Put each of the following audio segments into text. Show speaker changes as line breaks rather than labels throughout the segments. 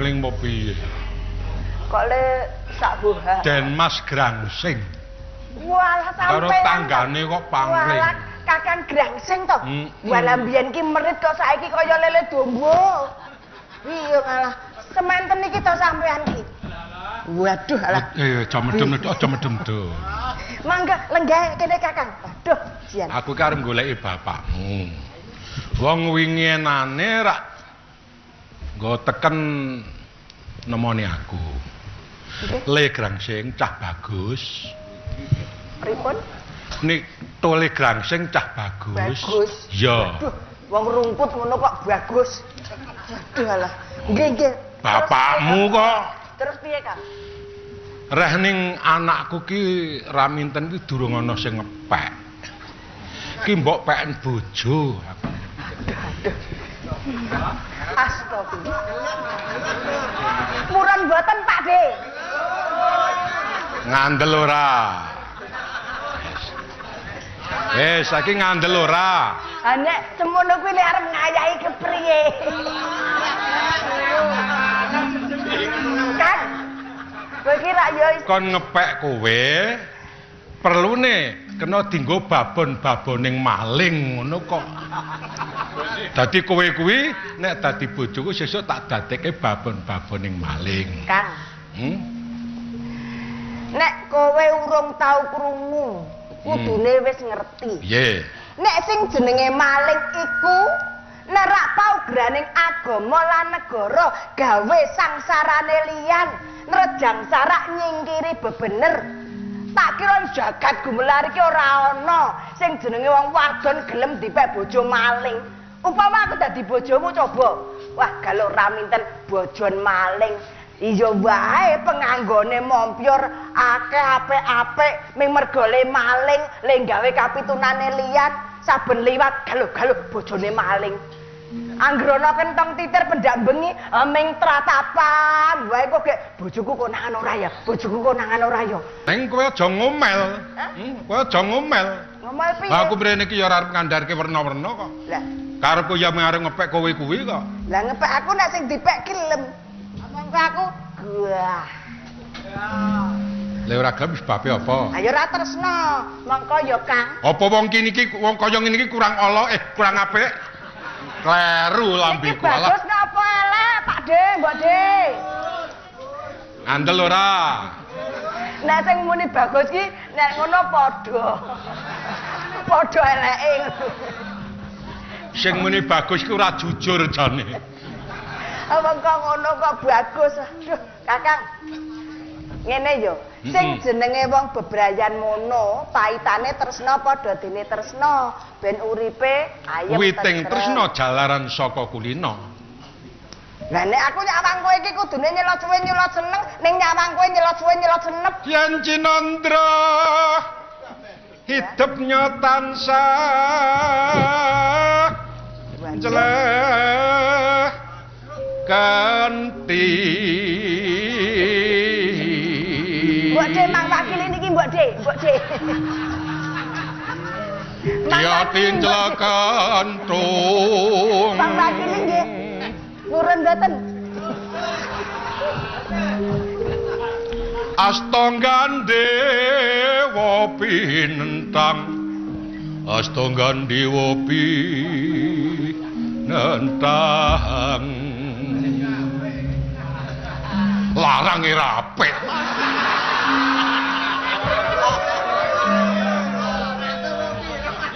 pangling apa piye?
Kok le sak buah.
Denmas Grangsing.
Walah
Karo
sampean.
Tanggane kok pangling.
Walah Kakang Grangsing to. Walah mbiyen ki merit kok saiki kaya lele domba. Iya malah sementen iki to sampean ki. Waduh alah.
Aja medem-medem, aja medem-medem.
Mangga lenggah kene Kakang. Waduh, jian.
Aku ki arep goleki bapakmu. Wong winginane rak nggo teken nemoni aku.
Nggih.
Le Grangsing cah bagus.
Pripun?
Nek tole Grangsing cah bagus.
Bagus.
Ya.
Waduh, wong rungkut ngono kok bagus. Waduh alah. Nggih, nggih.
Bapakmu kok
Terus piye, Kang?
Reh ning anakku ki Raminten ki durung ana sing ngepek. Ki mbok peken bojo.
Astagfirullah. Murah mboten, Pak De?
Ngandel ora? Saiki ngandel ora?
Ha nek semono kuwi lek arep ngayahi kepriye? Kang. Kowe iki rak ya
kon ngepek kowe perlune kena dinggo babon-baboning maling ngono kok. Dadi kowe kuwi nek dadi bojoku sesuk tak dadekke babon-baboning maling.
Kang. Nek kowe urung tau krungu, kudune wis ngerti.
Piye?
Nek sing jenenge maling iku nerak paugraning agama lan negara, gawe sangsarane liyan, nrejang sarak nyingkiri bebener. Tak kira jagat gumelar iki ora ana sing jenenge wong wadon gelem dipek bojo maling. Upama aku dadi bojomu coba. Wah, galuk Raminten bojon maling. Iya wae penganggone mompyor akeh apik-apik ming mergo le maling, le gawe kapitunane liyan, saben liwat galuh-galuh bojone maling. Angger ana kentong titir pendak bengi ming tratapan wae kok gek bojoku konangan ora ya, bojoku konangan ora ya.
Ning kowe aja ngomel. Kowe aja ngomel.
Ngomel piye?
Lah aku mrene iki ya ora arep ngandharke werna-werna kok.
Lah,
karepku ya mung arep ngepek kowe kuwi kok.
Lah ngepek aku nek sing dipek gelem. Omong aku gua.
Lah ora gelem sebabe apa?
Ayo ora tresno, mongko ya Kang.
Apa wong kene iki wong kaya ngene iki kurang ala kurang apik? Kleru lambeku
ala. Bagus napa elek, Pak De, Mbok De?
Ngandel ora?
Nek sing muni bagus ki nek ngono padha. Padha eleke.
Sing muni bagus ki ora jujur jane.
Wong kok ngono kok bagus. Aduh, Kakang. Ngene yo, sing jenenge wong bebrayan mono, paitane tresna padha dene tresna, ben uripe ayem.
Witing tresna jalaran saka kulina.
Lah nek aku nyawang kowe iki kudune nyelot suwe nyelot seneng, ning nyawang kowe nyelot suwe nyelot senep.
Yen Cinandra hidupnya tansah jeleh kanthi.
Mbok De mang wakili niki Mbok De, Mbok De.
Ya tinclek kentung.
Mang wakili nggih. Purun mboten.
Asta gandhewa pinentang. Asta gandhewa pinentang. Larang ora apik.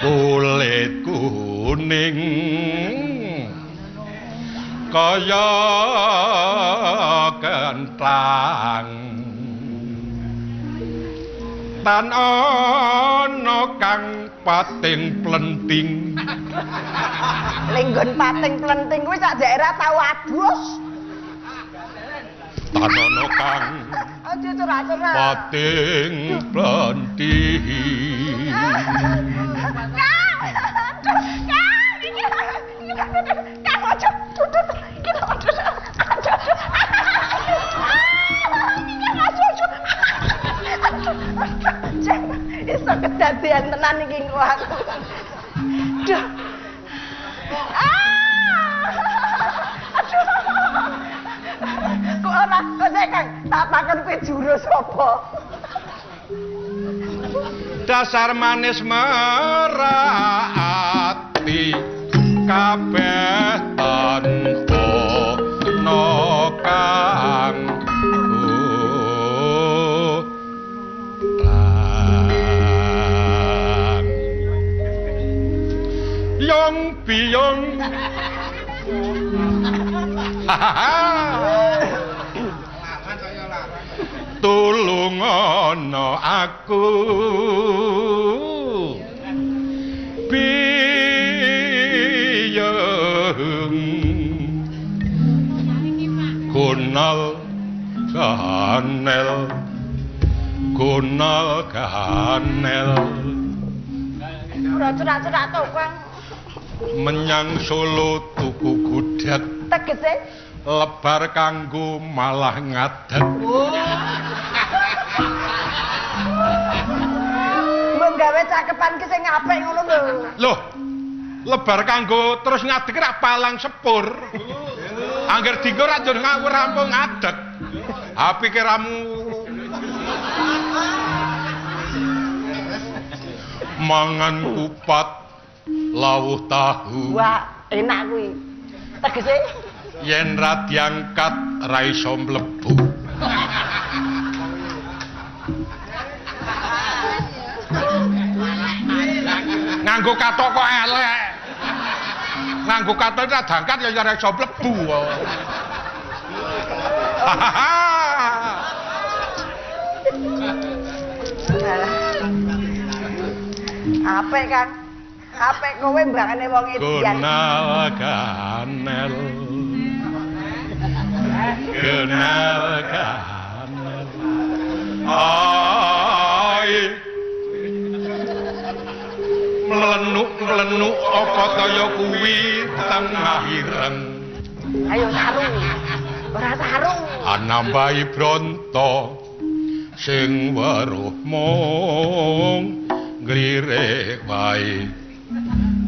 Kulit kuning kaya kentang tan ana kang pating plenting.
Lenggon pating plenting kuwi sak daerah tau adus.
Tan ana kang
aja curah-curah
pating plenting.
Kang, aja, iki aja, aja, aja, iso kedadian tenan iki engko aku. Duh. Aduh. Kok sik Kang, tak takon kuwi jurus apa?
Dasar manis merati kabeh tanpa no kang utang. Yong biyong. Tulungono aku biyeng gonal ganel gonal ganel.
Ora cerak-cerak to, Kang.
Menyang Solo tuku gudeg
tegese
lebar kanggo malah ngadeg.
Mbok gawe cakepan ki sing apik ngono lho.
Loh, lebar kanggo terus ngadeg rak palang sepur. Angger dinggo rak njur ngawur rampung ngadeg. Ha pikiramu mangan kupat lawuh tahu.
Wah, enak kuwi. Tegese
yen ra diangkat ra iso mlebu. Nganggo kathok kok elek. Nganggo kathok ra diangkat ya ora iso mlebu.
Apik, Kang. Apik kowe mbangane wong edian.
Gonal ganel. Gonal ganel. Ai. Mlenuk-mlenuk apa kaya kuwi tengah ireng.
Ayo saru. Ora saru.
Anambahi bronto sing weruh mung nglirik wae.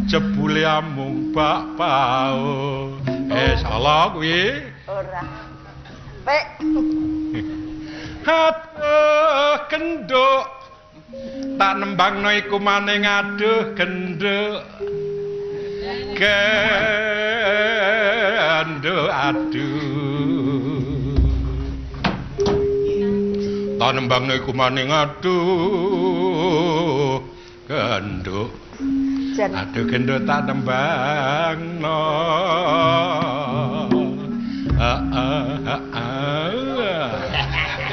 Jebule amung bak pao. Salah kuwi.
Ora. Pek.
Aduh genduk. Tak nembangno iku maning aduh genduk. Genduk aduh. Tak nembangno iku maning aduh genduk. Aduh genduk tak nembangno.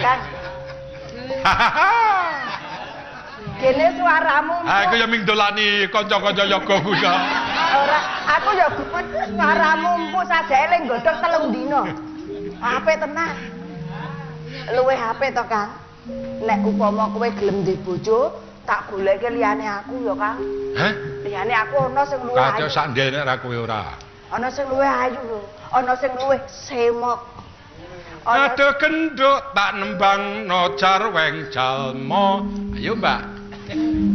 Kang. Kene suaramu.
Aku ya ming dolani kanca-kanca yoga kuwi.
Ora, aku ya gumun suaramu empuk sajake le nggodhog 3 dina. Apik tenan. Luwih apik to, Kang. Nek upama kowe gelem duwe bojo, tak goleke liyane aku ya, Kang.
Hah?
Liyane aku ana sing luwih ayu.
Kacau sak ndel nek ra kowe ora.
Ana sing luwih ayu lho, ana sing luwih semok.
Aduh genduk tak nembangno carweng jalma. Ayo, Mbak.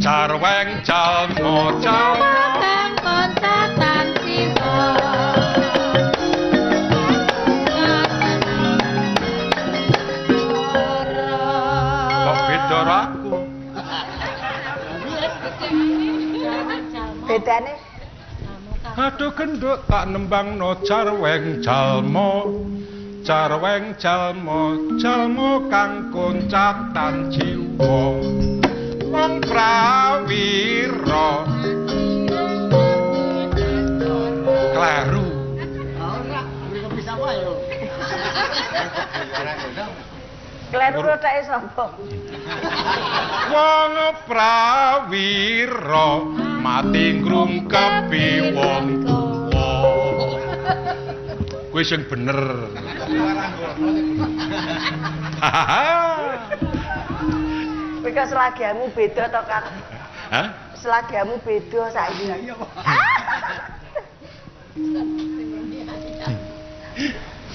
Carweng jalma jalma
kang koncatan jiwa.
Kok beda karo aku?
Bedane?
Aduh genduk tak nembangno carweng jalma. Carweng jalma jalma kang koncatan jiwa. Wong prawira kleru.
Ora, mriko bisa wae lho.
Kleru rotake sapa?
Wong prawira mati ngrungkepi wong tuwa. Kuwi sing bener.
Kowe kok selagiamu beda to, Kang?
Hah?
Selagiamu beda saiki.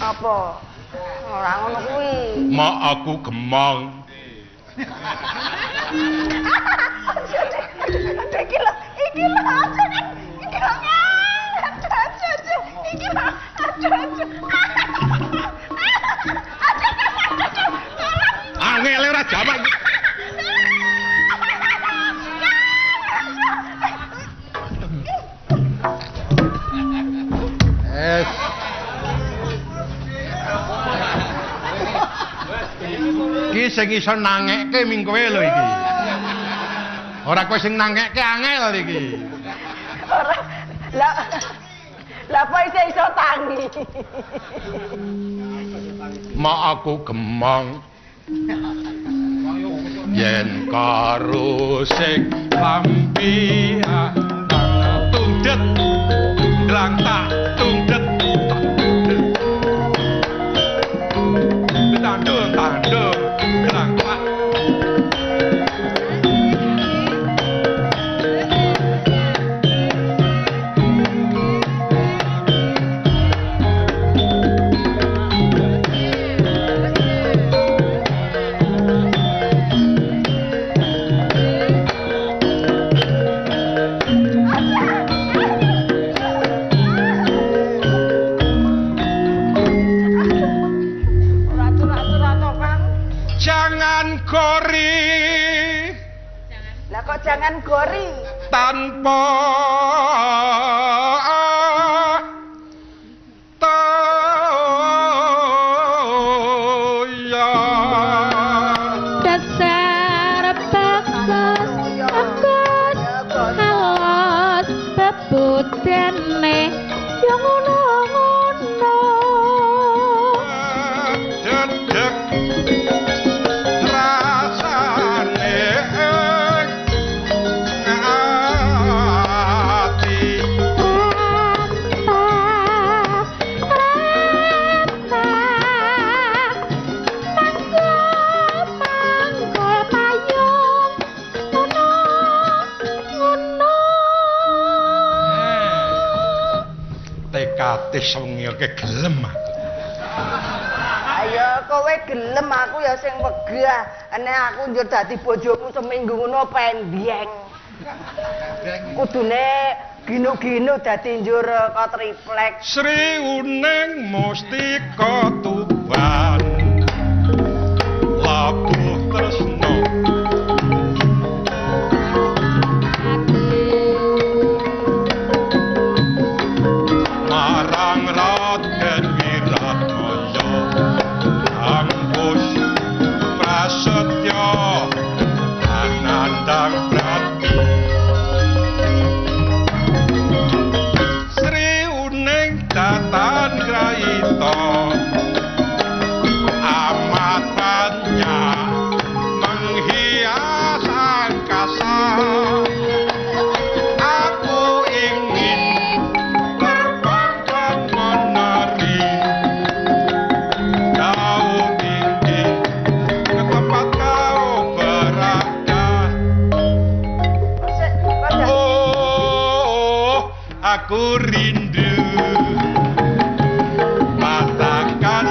Apa? Ora ngono kuwi.
Mak aku gemang.
Iki lho, iki lho, iki lho. Aduh, aduh, iki lho. Aduh, aduh. Aduh.
Wes. Ki sing iso nangekke ming kowe lho iki. Ora kowe sing nangekke angel iki.
Ora. Lah lah apa iso tangi.
Mak aku gemong. Yen karo sing lampi tungdet ndlang tak tungdet tandung tandung ndlang tak.
Jangan gori
tanpa toya
dasar bagus bagus alas bebudene yo ngono ngono
dedek rasane Katis wengi oke gelem aku.
Ayo kowe gelem aku ya sing wegah. Nek aku njur dadi bojomu seminggu ngono pendheng. Kudune ginu-ginu dadi njur kok triplek.
Sri Uning Mustika Tuban. Labuh tresno. Amat banyak menghias angkasa. Aku ingin terbang dan menari jauh tinggi ke tempat kau berada. Oh, aku rindu. Katakan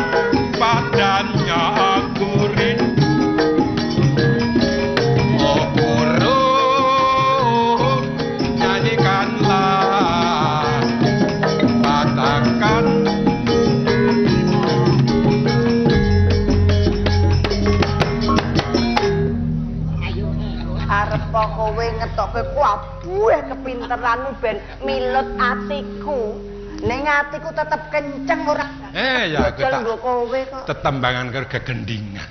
padanya aku rindu. Oh burung, nyanyikanlah. Katakan
arep kowe ngetokke kabeh kepinteranmu ben milut atiku. Ning atiku tetep kenceng ora.
Ya aku tak
kowe kok.
Tetembangan karo gegendingan.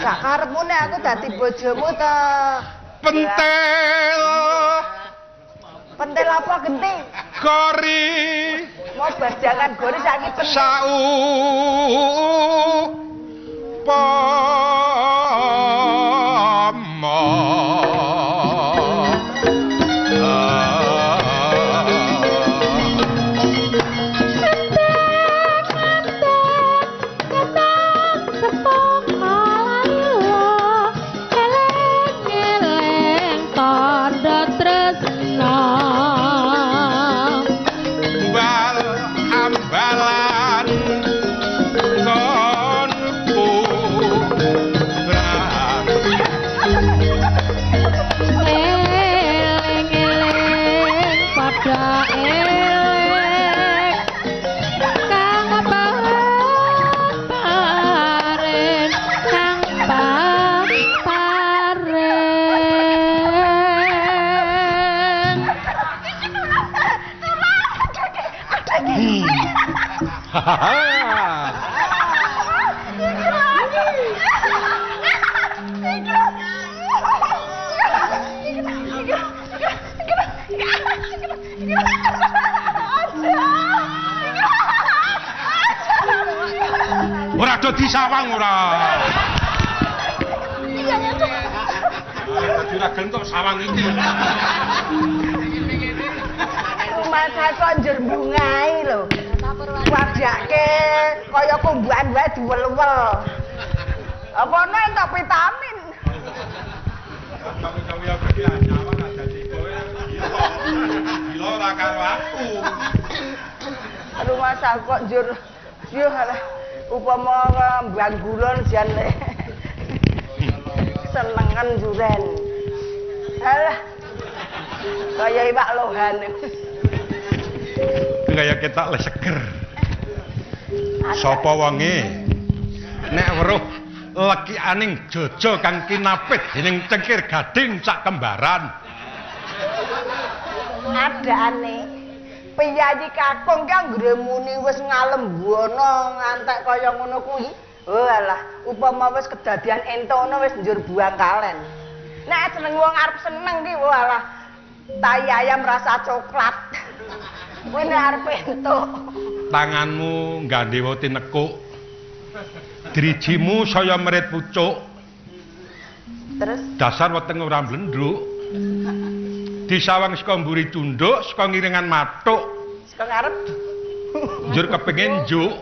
Sak karepmu nek aku dadi bojomu to.
Pentel.
Pentel apa genti?
Gori.
Mau bajangan gori saiki pentel.
Sau pama. Ora do disawang ora. Ora gelem kok sawang iki.
Rumah kok njur bungai lho. Wadake kaya kumbuhan wae diwel-wel. Apa nek entuk vitamin.
Kamu ya iki nyawang dadi kowe. Gila ora karo aku.
Rumah kok njur yo alah upama mbang gulon jan senengen juren. Alah. Kaya iwak lohan.
Kaya ketok le seger. Sapa wonge? Nek weruh lekikaning jojo kang kinapit dening cengkir gading sak kembaran.
Adane piyayi kakung ki anggere muni wis ngalembono ngantek kaya ngono kuwi. Oh alah, upama wis kedadian entono wis njur buang kalen. Nek seneng wong arep seneng ki walah tai ayam rasa coklat. Kuwi nek arep entuk.
Tanganmu nggandewa tinekuk. Drijimu saya merit pucuk.
Terus
dasar weteng ora mlendhuk. Disawang saka mburi tunduk, saka ngiringan mathuk.
Saka ngarep.
Njur kepengin njuk.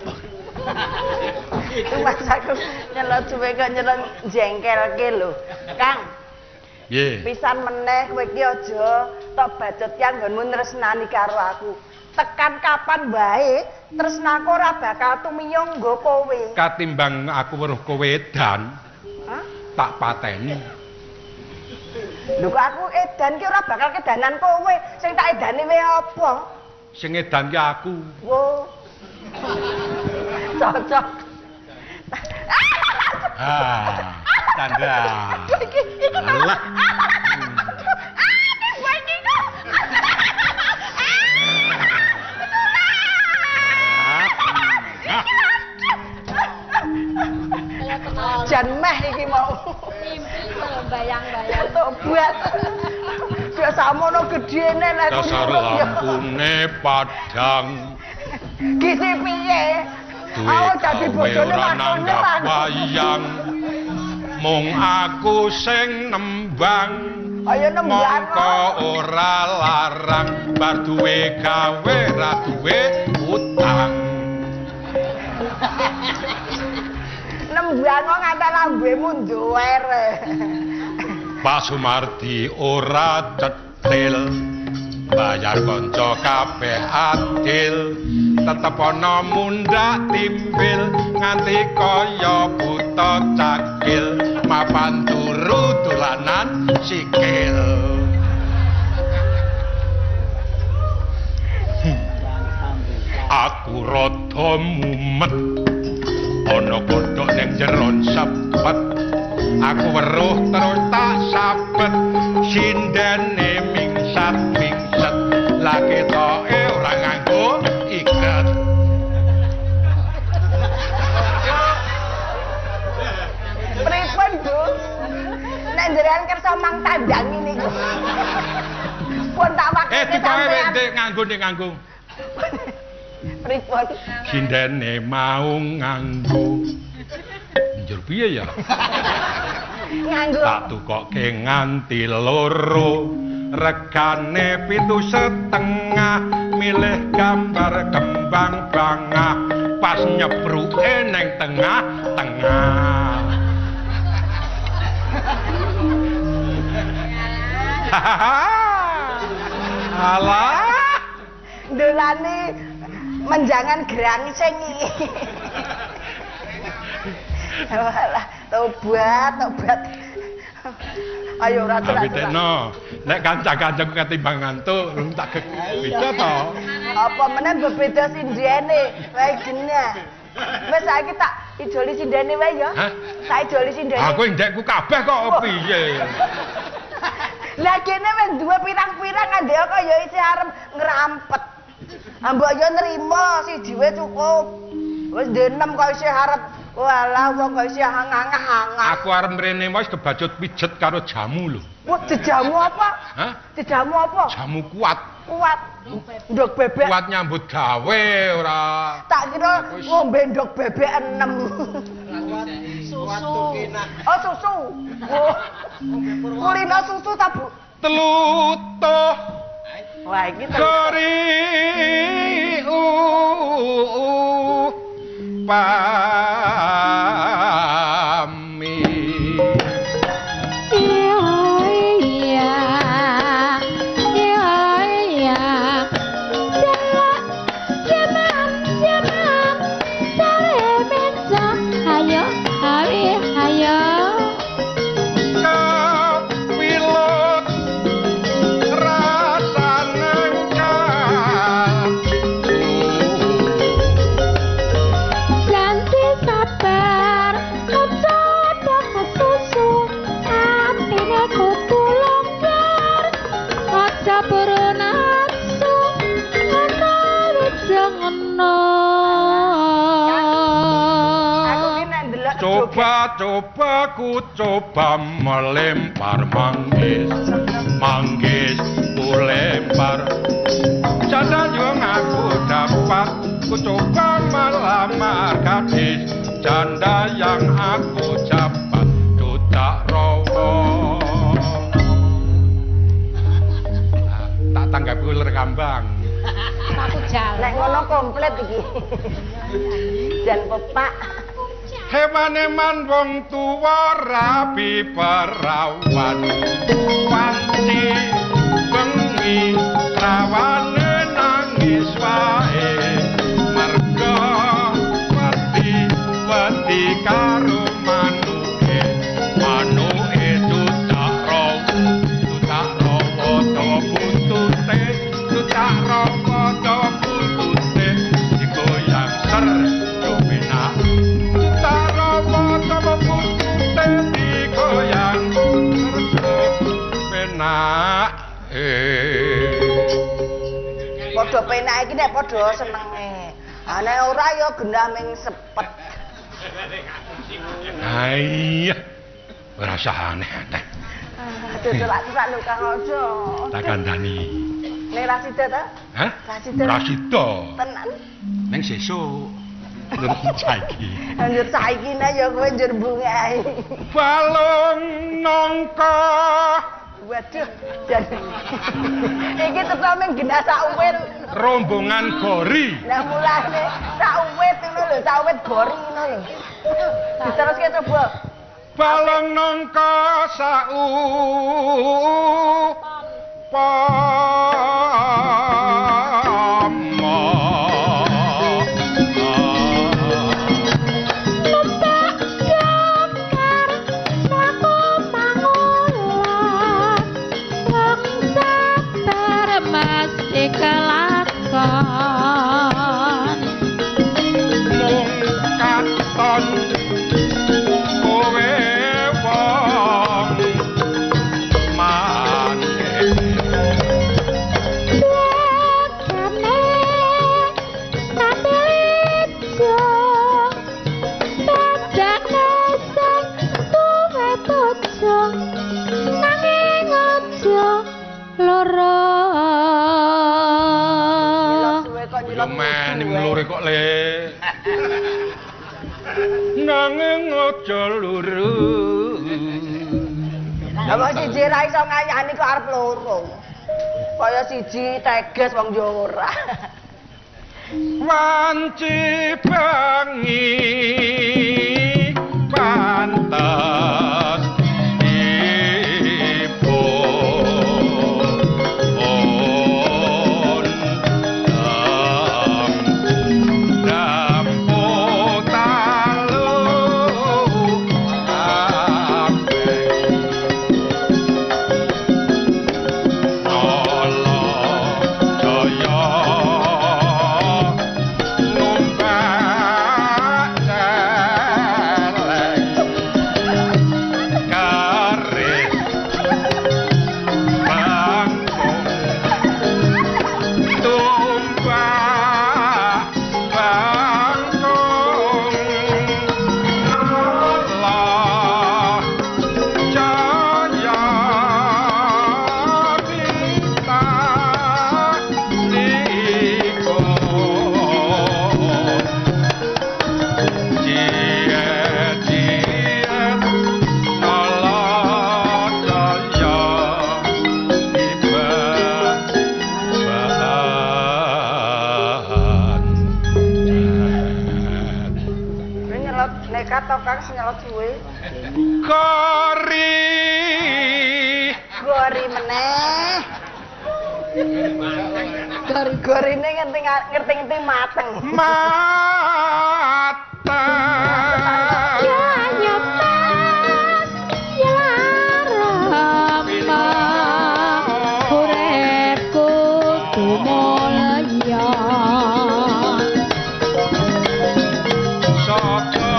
Mas aku nyelot suwe kok nyelot jengkelke lho. Kang.
Piye?
Pisan meneh kowe iki aja tok bacut yang nggonmu tresnani karo aku. Tekan kapan wae tresnaku ora bakal tumiya nggo kowe.
Katimbang aku weruh kowe edan.
Hah?
Tak pateni.
Lho kok aku edan ki ora bakal kedanan kowe. Sing tak edani wae apa?
Sing edan ki aku.
Wo. Cocok.
Ah, tanda.
Iki iki
Alah.
Jan meh iki mau.
Mimpi lho bayang-bayang.
Tobat. Gak samono gedene nek
dasar lampune padang.
Gisi piye? Aku dadi bojone lakone
wayang. Mung aku sing nembang.
Ayo nembang.
Mongko ora larang bar duwe gawe ra duwe utang.
Nembang kok nganti lambemu nduwer.
Pak Sumardi ora cetil. Bayar kanca kabeh adil, tetep ana mundhak timbil nganti kaya buta cakil, mapan turu dolanan sikil. Aku rada mumet ana kodhok ning jeron sepet, aku weruh terus tak sabet, sindene mingsat mingset, lah ketoke ora nganggo iket.
Pripun, Bu? Nek njenengan kersa mang tandangi niku. Pun tak wakile
sampean. Nganggo nek nganggo.
Pripun?
Sindene mau nganggo. Njur piye ya?
Nganggo.
Tak tukoke nganti loro. Regane 7,5, milih gambar kembang bangah, pas nyebruke neng tengah-tengah. Alah,
dolane menjangan grangsing iki. Alah, tobat, tobat. Ayo ora celak.
Apitekno, nek kanca-kancaku ketimbang ngantuk, rung tak beda to.
Apa meneh bebeda sindene, wae genah. Wis saiki tak ijoli sindene wae ya. Tak ijoli sindene.
Aku ndekku kabeh kok piye.
Lah kene wis duwe pirang-pirang ngandhe kok ya isih arep ngrampet. Mbok yo nrimo siji wae cukup. Wis ndek 6 kok isih arep walah wong kok isih angah-angah.
Aku arep mrene wis kebacut pijet karo jamu lho.
Wah, jejamu apa?
Hah?
Jejamu apa?
Jamu kuat.
Kuat. Ndok bebek.
Kuat nyambut gawe ora.
Tak kira ngombe ndok bebek 6.
Susu.
Oh, susu. Oh. Kulino susu ta, Bu?
Telutuh.
Wah, iki
kori pami. Coba-coba ku coba melempar manggis, manggis ku lempar. Janda yang aku dapat, ku coba melamar gadis. Janda yang aku dapat, cucak rowo. Tak tanggapi ular kambang.
Aku jalan.
Nek ngono komplit iki. Jan pepak.
Hewan-hewan wong tuwa rabi perawan. Wanci bengi rawane nangis wae. Merga wedi wedi karo manuke. Manuke cucak rowo, cucak rowo dawa buntute, cucak rowo dawa buntute digoyang ser penak. Penak.
Padha penak iki nek padha senenge. Ah nek ora ya genah ming sepet.
Ha iya. Ora usah aneh-aneh.
Aduh celak-celak lho Kang aja.
Tak kandhani.
Nek ra sida ta?
Hah?
Ra sida.
Ra sida.
Tenan.
Ning sesuk. Njur saiki.
Njur saiki nek ya kowe njur bungae.
Balung nangka.
Waduh, jadi iki teko ming genah sak uwit.
Rombongan gori.
Lah mulane sak uwit ngono lho, sak uwit gori ngono lho. Diteruske coba.
Balung nangka sak upama.
Kelakon
mung katon kowe wong manis
wakane kapilijo pajak neseng tuwe bojo nanging aja loro.
Men mlure kok le. Nanging aja luru.
Lah wong siji ra iso ngayani kok arep loro. Kaya siji teges wong yo ora.
Wanci bengi pantes numpak
Nekat to Kang senyelot suwe.
Gori.
Gori meneh. Gori-gorine ngerti-ngerti mateng.
Mateng.
Ya tas ya rama uripku tumulya.
Saka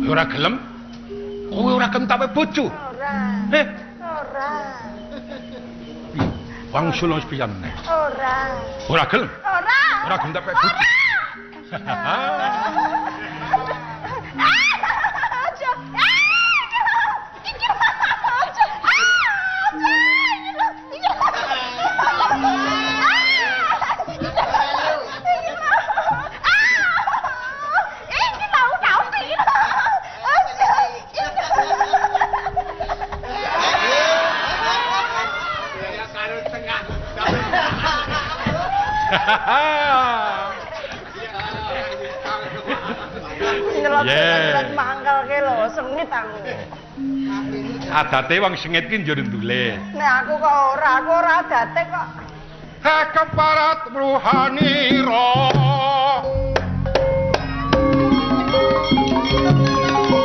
ora gelem? Kowe ora gelem tape bojo?
Ora. Ora.
Wangsul wis pisan meneh.
Ora.
Ora gelem?
Ora.
Ora gelem tape bojo.
Ora. Nyelot mangkel ke lho, sengit aku.
Adate wong sengit ki njur ndule.
Nek aku kok ora, aku ora adate kok.
Keparat ruhanira.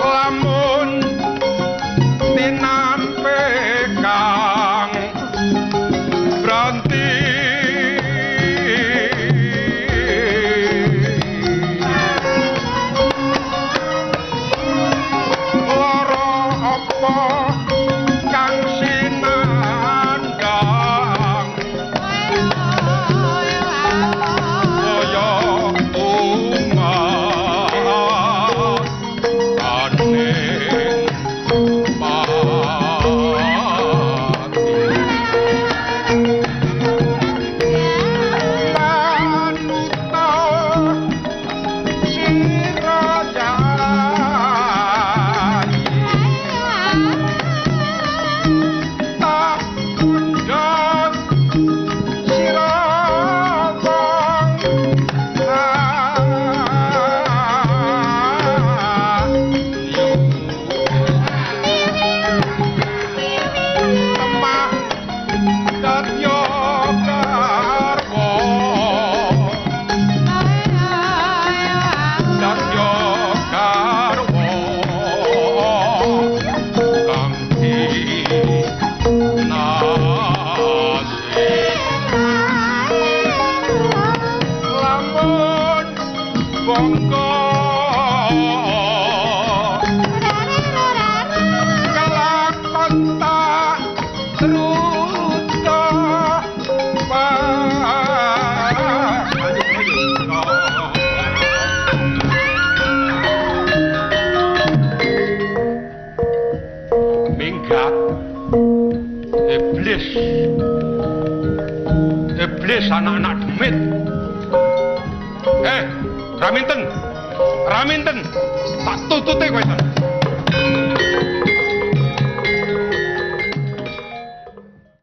Lamun tinampe kang branti kang sinandang kaya umat aning pati panuta sira iblis anak-anak demit. Raminten, Raminten, tak tutute kowe ten.